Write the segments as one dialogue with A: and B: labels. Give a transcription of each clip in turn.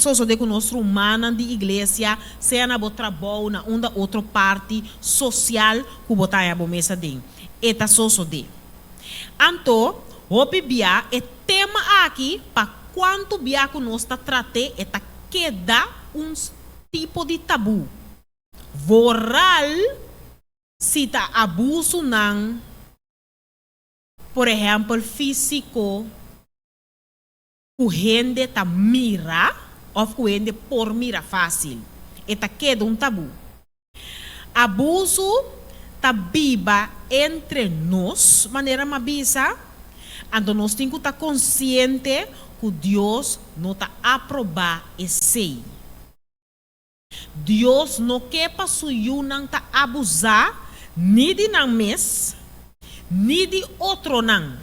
A: sosodé ku nos rumannan di iglesia, sea na bo trabou, na unda otro parti sosial ku bo ta haña bo mes aden. E ta sosodé. Anto, hopi bia e tema aki pa kuantu bia ku nos ta trat'é e ta keda un tipo di tabú. Vooral si ta abusunan, por ehèmpel físiko, ku hende ta mira òf ku hende por mira fásil. E ta keda un tabú. Abusu ta biba entre nos, manera m'a bisa, anto nos tin ku ta konsiente ku Dios no ta aprobá esei. Dios no ke pa su yunan ta abusá ni di nan mes ni di otronan.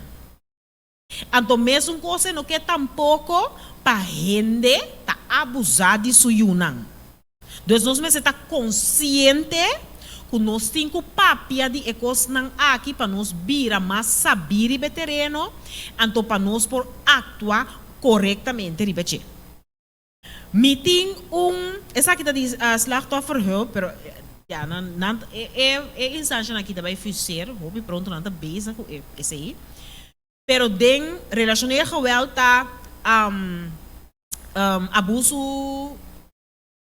A: Anto mesun kos e no ke tampoko pa hende ta abusá di su yunan. Dus nos mester ta konsiente ku nos tin ku papia di e kosnan aki pa nos bira mas sabí riba e tereno, anto pa nos por aktua korektamente riba dje. Mi tin un, esaki ta di slachtofferhulp, pero ya nan nan e e instanshanan aki ta bai fuseer, hopi pronto nan ta bezig ku esei. Pero den relacioneel geweld ta abuso,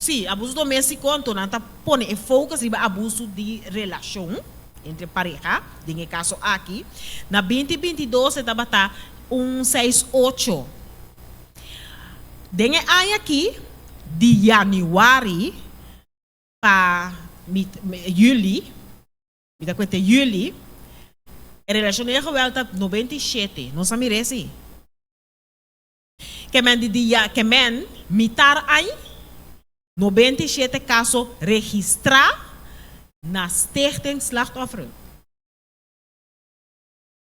A: sí, abuso domestico, anto nan ta pone e focus riba abuso di relacion entre pareha, den e caso aki. Na 2022 e tabata un seis ocho. Den e aña aki, di januari pa juli, mi ta cuenta juli, e relacioneel geweld ta 97, nos a mira esi. Ke men di dia, ke men mitar añ, 97 caso registra na Stichting Slachtofferhulp.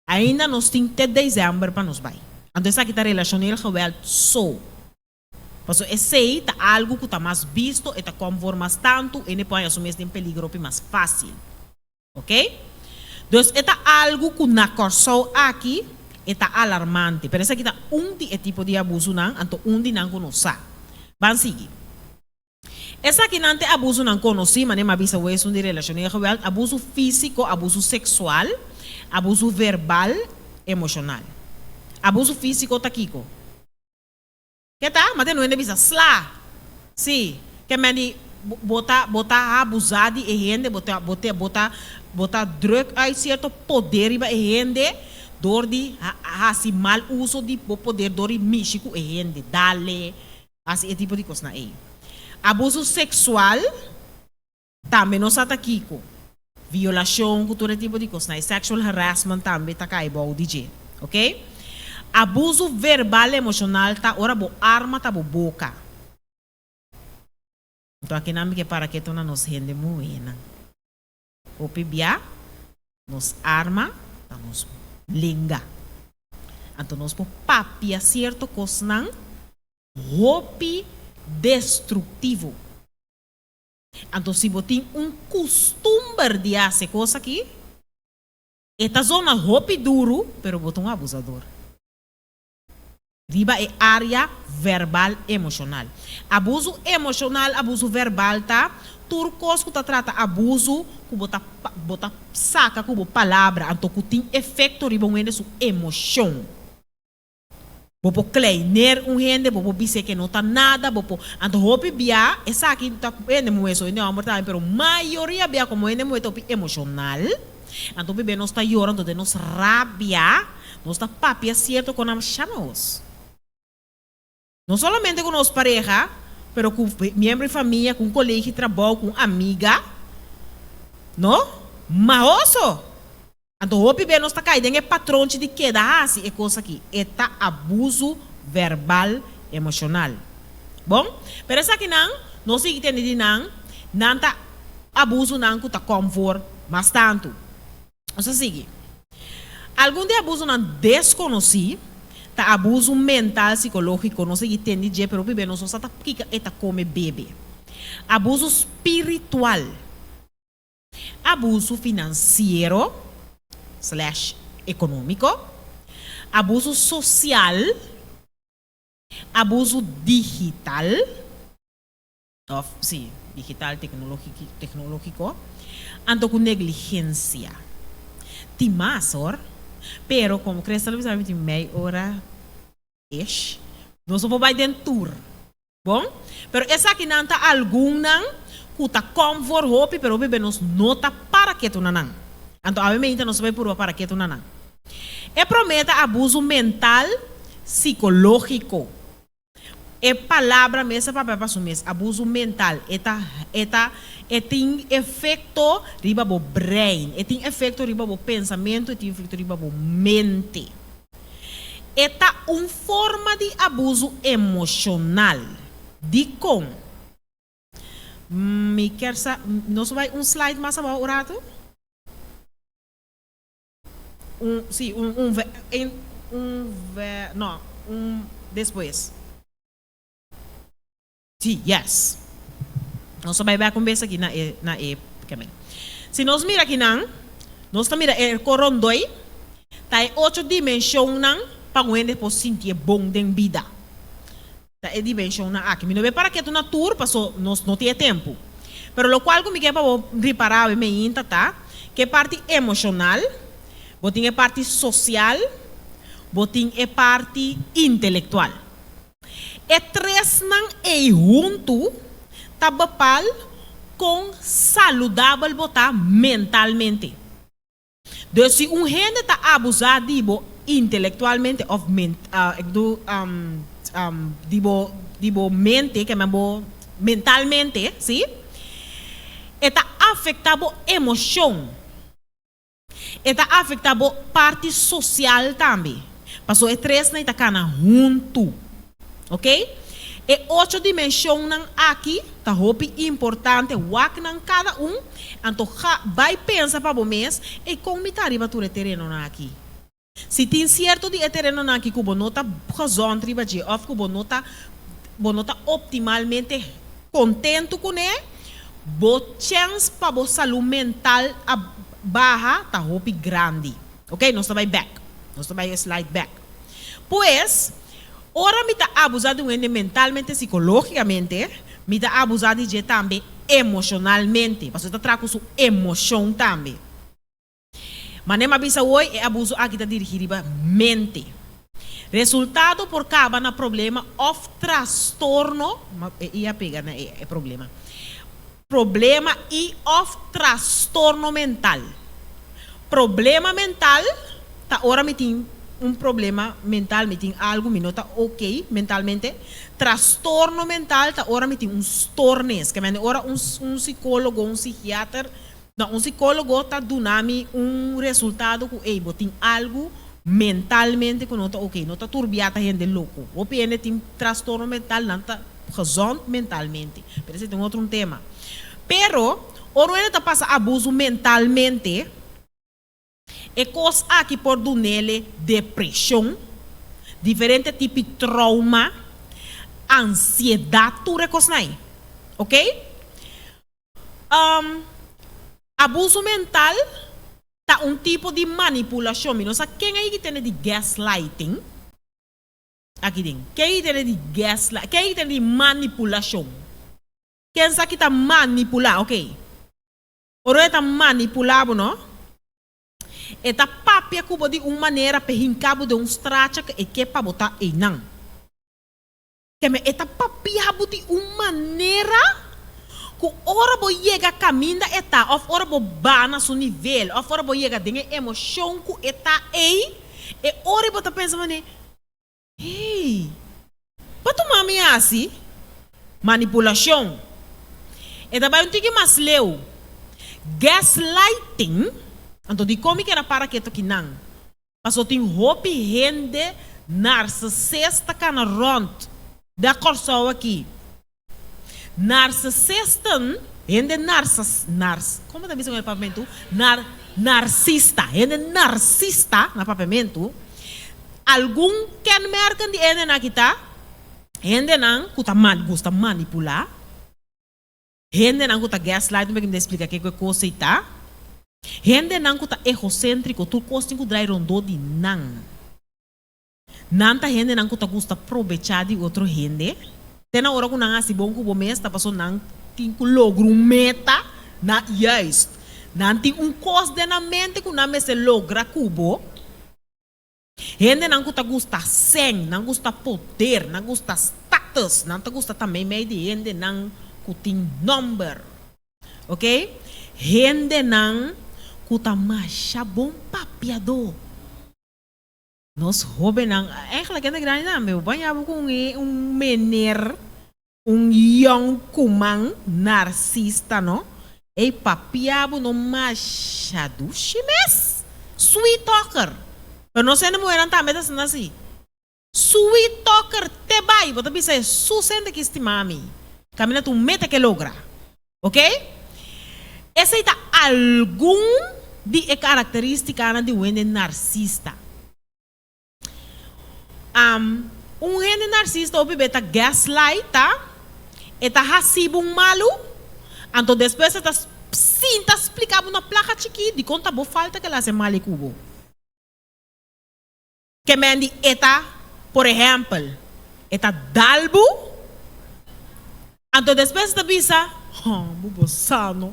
A: Ainda nos tin te december pa nos bai. Anto esaki ta relacioneel geweld so. Paso esey ta algo cu ta mas bisto, e ta kom voor mas tanto, ene por haña su mes den peligro hopi mas facil. Ok? Dus e ta algo cu na Corsou aki e ta alarmante. Pero esaki ta un di e tipo di abusonan, anto un di nan cu nos sa. Ban sigui. Esakinan ta e abusonan konosí, manera mi a bisa wes un di relashoneel geweld, abuso físiko, abuso seksual, abuso verbal, emoshonal. Abuso físiko ta kiko? Ke ta? Mate no hende bisa sla. Sí. Ke men di bo ta bo ta abusá di e hende, bo ta bo ta bo ta bo ta druk uit sierto poder riba e hende dor di hasi mal uso di bo poder dor di mishi ku e hende, dale. Hasi e tipo di kosnan ei. Abuso seksual tambe no sa ta kiko. Violashon ku tur e tipo di kosnan ei. Sexual harassment tambe ta kai bou di dje. Ok. Abuso verbal emoshonal ta ora bo arma ta bo boka. Nto akinan mi ke para keto na nos hende muhénan. Hopi bia nos arma ta nos lenga. Anto nos por papia sierto kosnan hopi destruktivo. Anto si bo tin un kustumber di hasi e kos aki, e ta zona hopi duru, pero bo ta un abusador. Riba e área verbal emoshonal. Abusu emoshonal, abusu verbal ta tur kos ku ta trata abusu ku bo ta bo ta saka ku bo palabra anto ku tin efekto riba un hende su emoshon. Bo por kleiner un hende, bo por bis'é ke no ta nada, bo por anto hopi bia esaki ta hende muhé so hende hòmber tambe pero mayoria bia komo hende muhé ta hopi emoshonal anto hopi bia nos ta yora anto den nos rabia Nos ta papia sierto con nan shama nos. No solamente cu nos pareha, pero cu miembro di famia, cu un colega di trabou, cu un amiga. No? Mahoso! Anto hopi be nos ta cay den e patronchi di keda haci e cos aki. E ta abuso verbal emocional. Bon? Pero esakinan, nos sigui tende di nan, nan ta abusonan cu ta kom voor mas tanto. Nos a sigui. Algun di abusonan deskonosí ta abuso mental, sikológiko, nos sigui tende dje, pero hopi bes nos no sa ta kiko e ta kome bebe. Abuso spiritual, abuso finansiero slash ekonómiko, abuso sosial. Abuso digital, òf sí, digital, teknológiko, anto ku negligensia. Tin mas hor, pero komo Crystal a bisa mi tin mei ora ish, nos no por bai den tur. Bon, pero esakinan ta algunnan ku ta kòm for hopi, pero hopi be nos no ta para ketu na nan. Anto awe meinta nos ta bai purba para ketu na nan. E promé ta abusu mental sikológiko. E palabra mes ta papia pa su mes, abusu mental. E ta e ta e tin efekto riba bo brein, e tin efekto riba bo pensamentu, e tin efekto riba bo mente. E ta un forma di abusu emoshonal. Dikon? Mi kier sa, nos bai un slide mas abou un ratu? Un, si, un, un, un, no, un despues. Sí, yes. Nos ta bai bek un bes aki na e na e kemen. Si nos mira akinan, nos ta mira e korondoi ta e ocho dimenshonnan pa un hende por sinti e bon den bida. Ta e dimenshonnan aki. Mi no bai para ketu na tur paso nos no tin e tempu. Pero lokual ku mi ke pa bo ripará awe meinta ta ku e parti emoshonal, bo tin e parti sosial, bo tin e parti intelektual. E tresnan ei huntu ta bepal kon saludabel bo ta mentalmente. Dus si un hende ta abusá di bo intelektualmente òf di bo di bo mente, ke men bo mentalmente, sí, e ta afektá bo emoshon. E ta afektá bo parti sosial tambe. Paso e tresnan ei ta kana huntu. Ok? E ocho dimenshonnan aki ta hopi importante, wak nan kada un, anto ga bai pensa pa bo mes, Ey, kon mi ta riba tur e terenonan aki? Si tin sierto di e terenonan aki ku bo no ta gezond riba dje òf ku bo no ta bo no ta optimalmente kontentu kuné, bo chèns pa bo salú mental a baha ta hopi grandi. Ok, nos ta bai bèk. Nos ta bai e slide bèk. Pues, ora mi ta abusá di un hende mentalmente, sikológikamente, mi ta abusá di dje tambe emoshonalmente, pasobra e ta traha ku su emoshon tambe. Manera mi a bisa hoy, e abuso aki ta dirigi riba mente. Resultado por caba na problema of trastorno, e i a pega na e problema, problema i of trastorno mental. Problema mental ta ora mi tin un problema mental, mi tin algo, mi no ta ok mentalmente. Trastorno mental ta ora mi tin un stoornis, ke mende ora un un psicologo, un psichiater Na un psicólogo ta duna mi un resultado cu ey bo tin algo mentalmente cu no ta ok, no ta turbia ta hende loco. Hopi hende tin trastorno mental, nan ta gezond mentalmente. Pero esey ta un otro un tema. Pero ora un hende ta pasa abuso mentalmente, e cos aki por dunele depresion, diferente tipi trauma, ansiedad, tur e cosnan ey. Ok? Abuso mental ta un tipo di manipulashon. Mi no sa ken a yigi tende di gaslighting aki den. Ken a yigi tende di gaslighting? Ken a yigi tende di manipulashon? Ken sa ki ta manipulá? Ok. Ora e ta manipulá bo, no? E ta papia ku bo di un manera p'e hinká bo den un stracha ku e ke pa bo ta einan. Keme e ta papia bo di un manera ku ora bo yega kaminda e ta òf ora bo ba na su nivel òf ora bo yega den e emoshon ku e ta ei, e ora bo ta pensa manera, Hey, pa tuma mi hasi? Manipulashon. E ta bai un tiki mas leu. Gaslighting, anto dikon mi keda para ketu kinan? Paso tin hopi hende narcisista kana rond da Kòrsou aki. Narcisisten, hende narcis, nars, komo ta bisa na papiamentu? Nar, narsista, hende narsista na papiamentu, algun kenmerken di e hendenan aki ta, hendenan ku ta gusta manipulá, Hendenan ku ta gaslight, un bek mi ta explica ke ku e kos ei ta. Hendenan ku ta egocentrico, tur kos tin ku drai rondó di nan. Nan ta hendenan ku ta gusta probechá di otro hende. Te na ora ku nan hasi bon ku bo mes ta pasobra nan tin ku logra un meta. Na, juist. Nan tin un kos den nan mente ku nan mester logra ku bo. Hendenan ku ta gusta sèn, nan gusta poder, nan gusta status, nan ta gusta ta meimei di hendenan ku tin nòmber. Ok? Hendenan ku ta masha bon papiadó. Nos hóbennan, eigenlijk hende grandi tambe, bo baña bo ku un meneer, un yònkuman narsista no, ey papia bo no masha dushi mes, sweet talker, pero nos hende muhernan tambe ta asina si, sweet talker te bay, bo ta bisa Hesus hende ki stima mi, caminda ta un meta ke logra, ok, esey ta algun di e caracteristicanan di un hende narsista. Am, un hende narsista hopi be ta gaslight, ta e ta hasi bo un malu, anto despues e ta sinta splika bo na plaka chikí dikon ta bo falta ke el hasi e mali ku bo. Ke men di e ta, por ehèmpel, e ta dal bo, anto despues e ta bisa, Ha, bo bo sa no.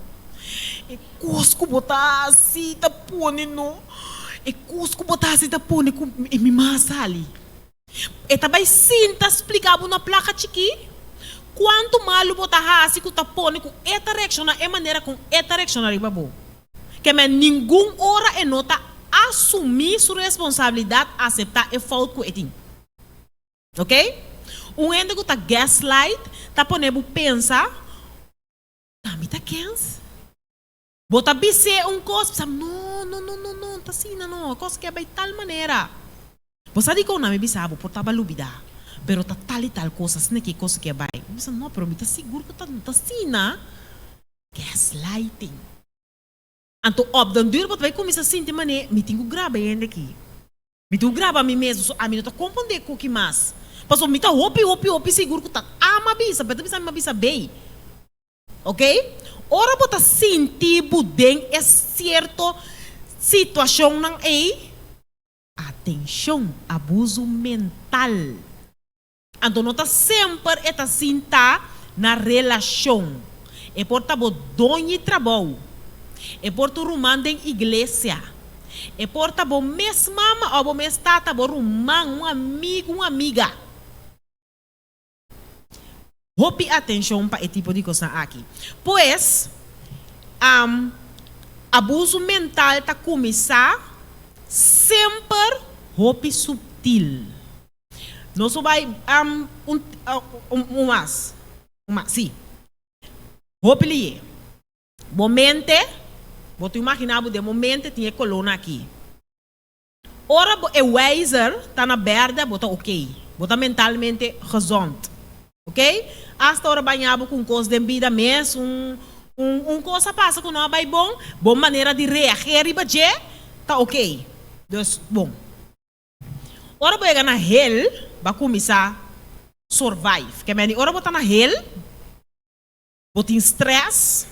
A: E kos ku bo ta hasi ta pone no. E kos ku bo ta hasi ta pone ku e mi mas sali. E ta bai sinta splika bo na plaka chikí kuantu malu bo ta hasi ku ta pone ku e ta reakshoná e manera kon e ta reakshoná riba bo. Ke men ningun ora e no ta asumí su responsabilidat aseptá e fout ku e tin. Ok? Un hende ku ta gaslight ta pone bo pensa. Ta mi ta kens. Bo ta bis'é un kos, bisa, No, no, no, no, no, ta asina no, e kos ke a bai tal manera. Bo sa dikon nan mi bisa bo por taba lubidá, pero ta tal i tal kos, asina ke e kos ke a bai. Bo bisa, No, pero mi ta sigur ku ta no ta asina. Gaslighting. Anto op den duur bo ta bai kuminsá sinti manera, Mi tin ku graba e hende aki. Mi tin ku graba mi mes, pasobra ami no ta komprondé koki mas. Pasobra mi ta hopi, hopi, hopi sigur ku ta A m'a bisa, B ta bisa mi m'a bisa B. Ok? Ora bo ta sinti bo den e sierto situashonnan ei, atenshon, abusu mental. Anto no ta semper e ta sinta na relashon. E por ta bo doñi trabou. E por ta un ruman den iglesia. E por ta bo mes mama òf bo mes tata, bo ruman, un amigu, un amiga. Hopi atenshon pa e tipo di kosnan aki. Pues, abusu mental ta kuminsá semper hopi suptil. Nos lo bai un un mas, un mas, sí. Hopi lié. Bo mente, bo ta imaginá bo den bo mente tin e kolónan aki. Ora bo e wijzer ta na bèrdè bo ta oké, bo ta mentalmente gezond. Oké? Asta ora baña bo ku un kos den bida mes, un un un kos a pasa ku no a bai bon, bo manera di reageer riba dje ta oké. Dus, bon. Ora bo yega na hel, bo a kuminsá survive. Ke meni ora bo ta na hel, bo tin stress,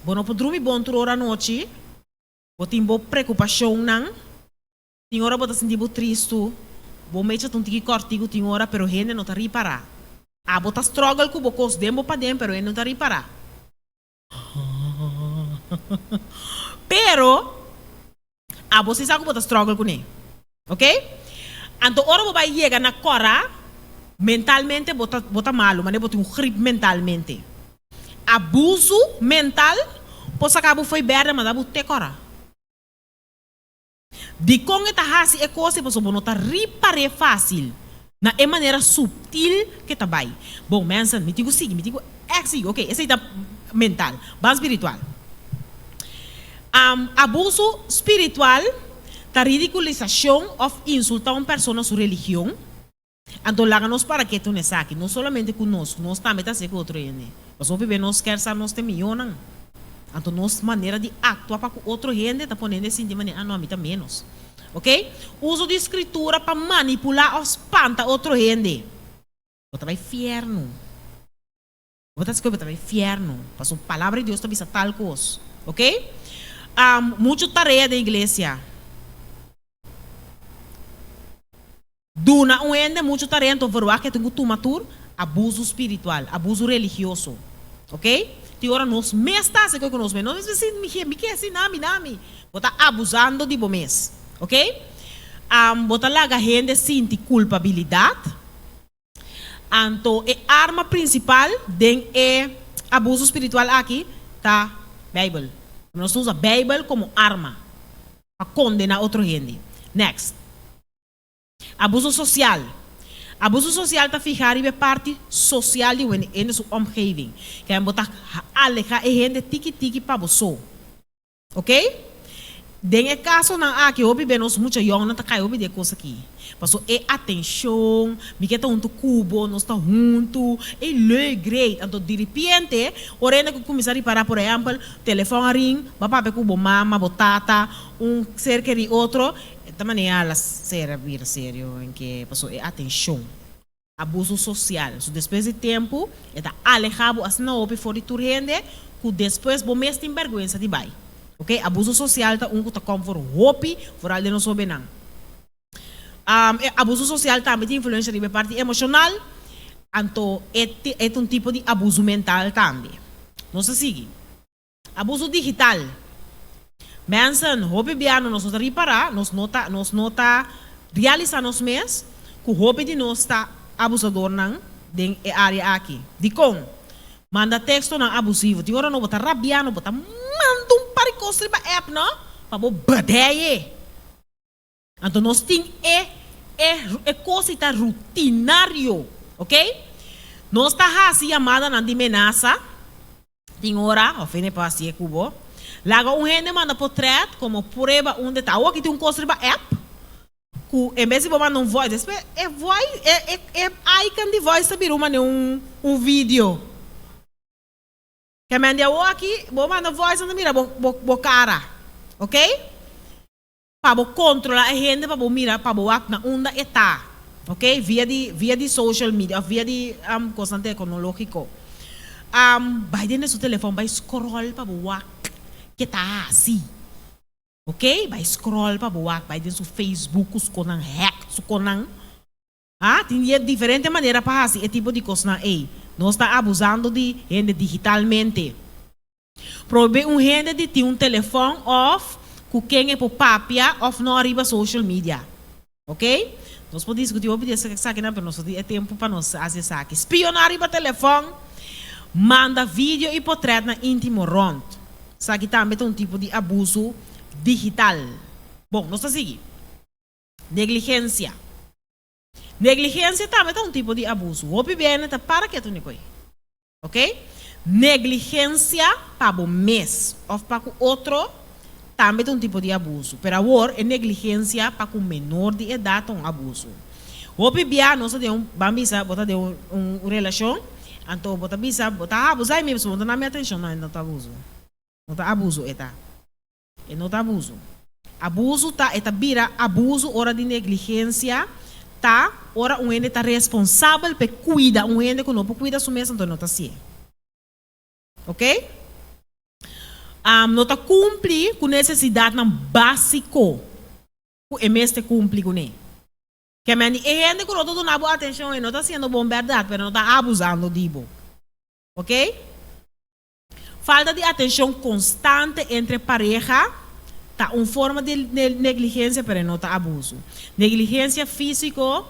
A: bo no por drumi bon tur ora anochi, bo tin bo preokupashonnan, tin ora bo ta sinti bo tristu, bo mecha ta un tiki kòrtiku tin ora, pero hende no ta ripará. Abo ta struggle ku bo kos den bo paden, pero hende no ta ripará. Pero, abo si sa ku bo ta struggle kuné. Ok? Anto ora bo bai yega na kòrá, mentalmente bo ta bo ta malu, manera bo tin un grip mentalmente. Abusu mental por saka bo fo'i bèrdè manda bo te kòrá. Dikon e ta hasi e kos ei? Pasobra bo no ta ripar'é fásil na e manera suptil ke ta bai. Bon, mensen, mi tin ku sigui, mi tin ku ègt sigui. Oké, esei ta mental. Ban spiritual. Abusu spiritual ta ridikulisashon òf insultá un persona su religion. Anto laga nos para ketu na esaki, no solamente ku nos, nos tambe ta hasi ku otro hende. Pasobra hopi be nos ker sa nos ta e mihónan. Anto nos manera di aktua pa ku otro hende ta pone hende sinti manera, ah no, ami ta ménos. Oke? Uso di Skritura pa manipulá òf spanta otro hende. Bo ta bai fièrnu. Bo ta skohe bo ta bai fièrnu, pasobra Palabra di Dios ta bisa tal kos. Oke? Muchu tarea den iglesia. Duna un hende muchu tarea anto verwagt e tin ku tuma tur abusu spiritual, abusu religioso. Ok? Tin ora nos mes ta hasi ku nos mes. Nos mes ta sinti mi ke, mi ke hasi nami, nami. Bo ta abusando di bo mes. Ok? Bo ta laga hende sinti kulpabilidat. Anto e arma prinsipal den e abusu spiritual aki ta Beibel. Nos ta usa Beibel komo arma pa kondená otro hende. Next. Abuso sosial. Abuso sosial ta fihá riba e parti sosial di un hende su omgeving. Kèn bo ta alehá e hende tiki tiki pa bo so. Ok? Den e kasonan aki hopi be nos mucha yòngnan ta kai hopi di e kos aki. Paso e atenshon, mi ke ta huntu ku bo, nos ta huntu, ey leuk, great. Anto diripiente ora hende ku kuminsá ripará por ehèmpel telefòn a ring, bo a papia ku bo mama, bo tata, un ser kerí otro, e ta manera la sera bira serio en ke paso e atenshon. Abuso sosial. So despues di tempu e ta aleha bo asina hopi for di tur hende ku despues bo mes tin bèrgwensa di bai. Ok, abuso sosial ta un ku ta kòm for hopi, foral den nos hobennan. E abuso sosial tambe tin influensha riba e parti emoshonal, anto e e ta un tipo di abuso mental tambe. Nos ta sigui. Abuso digital. Mensen, hopi biaha nos no ta ripará, nos no ta, nos no ta realisá nos mes ku hopi di nos ta abusadornan den e área aki. Dikon? Manda tekstonan abusivo. Tin ora no bo ta rabiá, no bo ta manda un par di kos riba app no pa bo bedeye. Anto nos tin e e e kos ei ta rutinario, ok? Nos ta hasi yamadanan di menasa, tin ora, òf hende por hasié ku bo. Laga un hende manda potrèt komo prueba un detaye. Awor aki tin un kos riba app ku en bes di bo manda un voice, despues e voice e e e icon di voice ta bira un manera un un video. Kèmèn di awor aki bo manda voice nan ta mira bo bo bo kara, ok? Pa bo controla e hende pa bo mira pa bo wak na unda e ta ok via di via di social media of via di cosnan tecnologico bay den su telefon bay scroll pa bo wak ke ta haci ok bay scroll pa bo wak bay den su Facebook cu su conan hack su conan ha tin di diferente manera pa haci e tipo di cosnan ey nos ta abusando di hende digitalmente. Prohibí un hende di tin un telefòn òf ku ken e por papia òf no ariba social media. Ok? Nos por diskutí hopi di esakinan pero nos no tin e tempu pa nos hasi esaki. Spioná riba telefòn, manda video i potrètnan íntimo rònt. Esaki tambe ta un tipo di abusu digital. Bon, nos ta sigui. Negligensia. Negligensia tambe ta un tipo di abusu. Hopi bene ta para ketu nikoi. Ok? Negligensia pa bo mes of pa ku otro tambe ta un tipo di abusu. Pero awor e negligensia pa ku menor di edat ta un abusu. Hopi bia nos ta den un, ban bisa bo ta den un un relashon, anto bo ta bisa bo ta abusá e mi pasobra bo no ta na mi atenshon, no e no ta abusu. No ta abusu e ta. E no ta abusu. Abusu ta, e ta bira abusu ora di negligensia ta ora un hende ta responsabel p'e kuida un hende ku no por kuida su mes anto e no ta hasié. Ok? No ta kumpli ku nesesidatnan básiko ku e mester kumpli kuné. Ke men di e hende ku no ta duna bo atenshon e no ta hasiendo bon bèrdat pero e no ta abusando di bo. Ok? Falta di atencion constante entre pareha ta un forma di negligencia pero e no ta abuso. Negligencia fisico,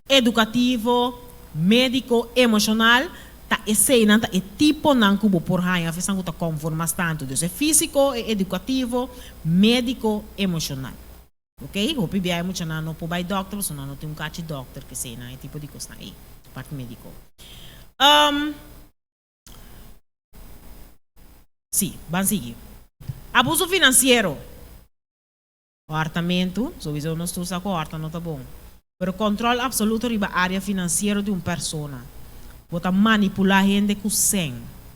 A: educativo, medico, emocional ta eseynan ta e tiponan cu bo por haña of esnan cu ta conforma mas tanto. Dus e fisico, e educativo, medico, emocional. Ok, hopi bia e muchanan no por bay dokter pasobra nan no tin un cachi dokter keseynan e tipo di cosnan ey, parti medico. Sí, ban sigui. Abuso finansiero. Hòrtamentu, souiso nos tur sa ku hòrta no ta bon. Pero kòntròl apsoluto riba área finansiero di un persona. Bo ta manipulá hende ku sèn.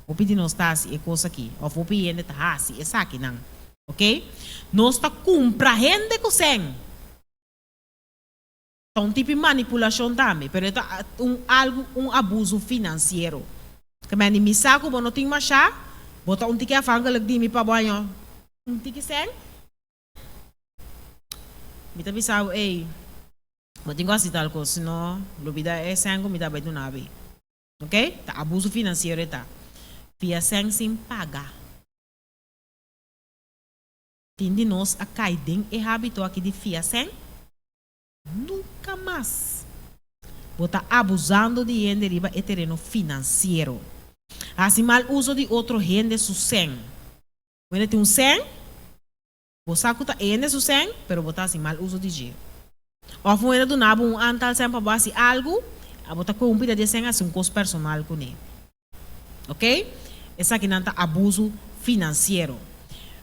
A: Hopi di nos ta hasi e kos aki, òf hopi hende ta hasi esakinan. Oke? Nos ta kumpra hende ku sèn. Ta un tipo di manipulacion tambe, pero e ta un algu un abuso financiero. Ke men di mi sa ku bo no tin masha, bo ta un tiki afhankelijk di mi pa bo haña un tiki sèn. Mi ta bisa bo, ey, Bo tin ku hasi tal kos, sino lubida e sèn ku mi ta bai duna bo. Ok? Ta abuso finansiero e ta. Fia sèn sin paga. Tin di nos a kai den e hábito aki di fia sèn? Nunka mas! Bo ta abusando di hende riba e tereno finansiero. Hasi mal uso di otro hende su sèn. Un hende tin un sèn, bo sa ku ta e hende su sèn, pero bo ta hasi mal uso di dje. Òf un hende duna bo un antal sèn pa bo hasi algu, abo ta kohe un pida di e sèn hasi un kos personal kuné. Ok? Esakinan ta abusu finansiero.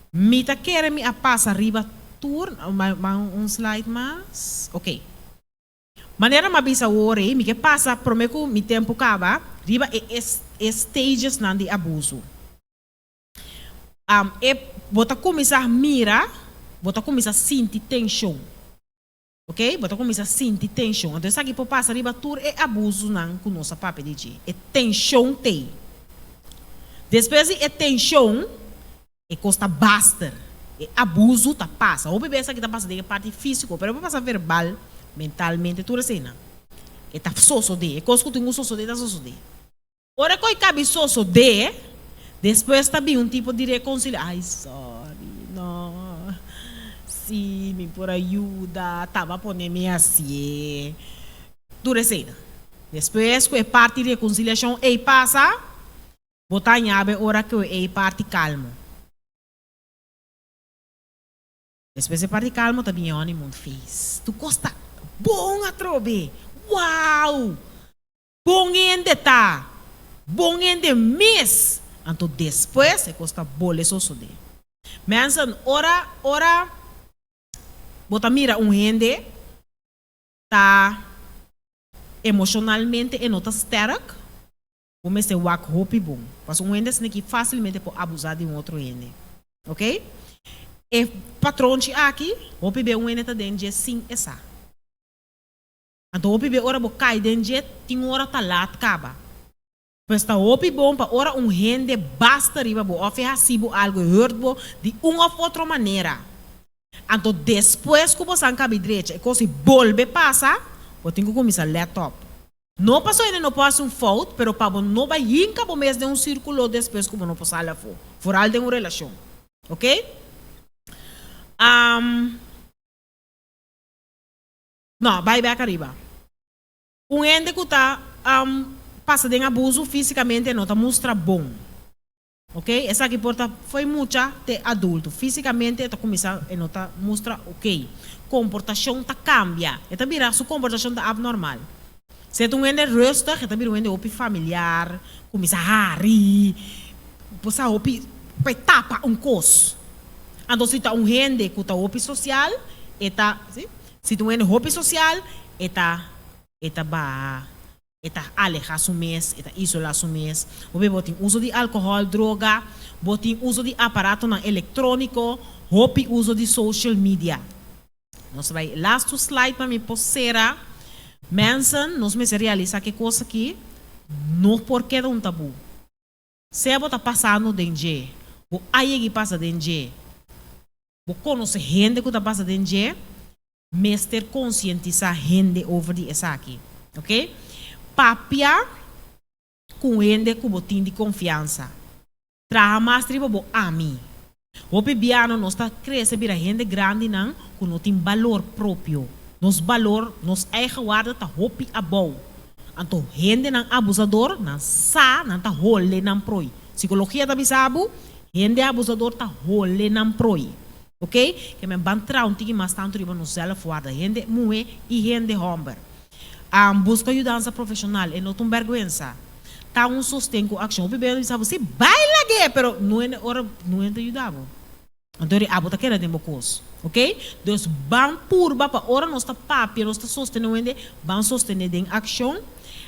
A: Mi ta kere mi a pasa riba tur, ban un slide mas, ok. Manera mi a bisa awor ei, mi ke pasa prome ku mi tempu kaba riba e e stagesnan di abusu. E bo ta kuminsá mira, bo ta kuminsá sinti tenshon. Ok, bo ta kuminsá sinti tenshon. Anto esaki por pasa riba tur e abusunan ku nos a papia di dje. E tenshon t'ei. Despues di e tenshon, e kos ta baster. E abusu ta pasa. Hopi bes esaki ta pasa den e parti físiko, pero e por pasa verbal, mentalmente, tur eseinan. E ta sosodé. E kos ku tin ku sosodé ta sosodé. Ora ku e kabi sosodé, despues ta bin un tipo di rekonsilia, Ai, sorry, no, si mi por a yuda, taba pone mi hasié. Tur eseinan. Despues ku e parti rekonsiliashon ei pasa, bo ta haña ora ku e parti kalmo. Despues e parti kalmo ta bin e honeymoon phase. Tur kos ta bon atrobe. Wow! Bon hende ta bon hende mes. Anto despues e kos ta bole sosode. Mensen, ora ora bo ta mira un hende ta emoshonalmente e no ta sterk, bo mester wak hopi bon. Pasobra un hende asina ki fasilmente por abusa di un otro hende. Ok? E patronchi aki, hopi be un hende ta den dje sin e sa. Anto hopi be ora bo kai den dje tin ora ta laat kaba. Pues ta hopi bon pa ora un hende basta riba bo of e hasi bo algo e hurt bo di un of otro manera. Anto despues ku bo san kabi drecha e kos i bolbe pasa, bo tin ku kuminsa let op. No paso hende no por hasi un fout pero pa bo no bai hinka bo mes den un sirkulo despues ku bo no por sali afo, vooral den un relashon. Ok? No, bai bek ariba. Un hende ku ta pasa den abusu físikamente no ta mustra bon. Ok, esaki por ta fo'i mucha te adulto. Físikamente e ta kuminsá e no ta mustra ok. Komportashon ta kambia. E ta bira su komportashon ta abnormal. Si e ta un hende rustig, e ta bira un hende hopi familiar, kuminsá hari, bo sa hopi pa e tapa un kos. Anto si ta un hende ku ta hopi sosial, e ta, si. Si ta un hende hopi sosial, e ta e ta baha, e ta aleha su mes, e ta isola su mes. Hopi bo tin uso di alkohòl, droga, bo tin uso di aparatonan elektróniko, hopi uso di social media. Nos ta bai lastu slide pa mi por sera. Mensen, nos mester realisa ke kos aki no por keda un tabú. Sea bo ta pasando den dje, bo a yegi pasa den dje, bo konosé hende ku ta pasa den dje, mester konsientisá hende over di esaki. Ok? Papia ku un hende ku bo tin di konfiansa. Traha mas riba bo ami. Hopi biano nos ta krese bira hende grandinan ku no tin balor propio. Nos balor, nos eigenwaarde ta hopi abou. Anto hendenan abusador nan sa nan ta hole nan prooi. Psikologia ta bisa bo, hende abusador ta hole nan prooi. Ok? Ke men ban traha un tiki mas tantu riba nos zelfwaarde, hende muhe i hende homber. Buska yudansa profeshonal, e no ta un bèrgwensa. Ta un sosten ku akshon. Hopi bes bisa bo, si, bai lag'é! Pero no hende ora no hende ta yuda bo. Anto ri abo ta keda den bo kos. Ok? Dus ban purba pa ora nos ta papia, nos ta sostené un hende, ban sostené den akshon.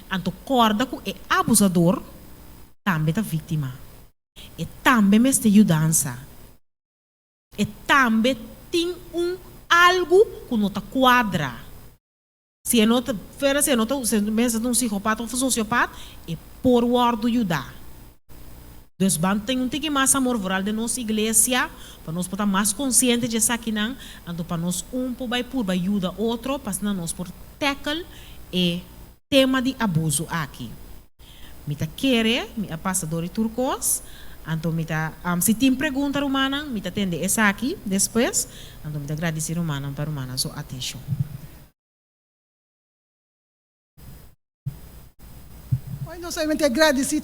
A: Anto kòrda ku e abusador tambe ta víktima. E tambe mester yudansa. E tambe tin un algu ku no ta kuadra. Si e no ta, fuera si e no ta, si e mester ta un psikopat òf un sosiopat, e por wòrdu yudá. Dus ban tin un tiki mas amor vooral den nos iglesia, pa nos por ta mas konsiente di esakinan, anto pa nos un por bai purba yuda otro pa asina nos por tackle e tema di abuso aki. Mi ta kere mi a pasa dor di tur kos, anto mi ta si tin pregunta rumannan mi ta tende esaki despues, anto mi ta gradisi rumannan pa rumannan su atenshon.
B: Hoy nos solamente a gradisi.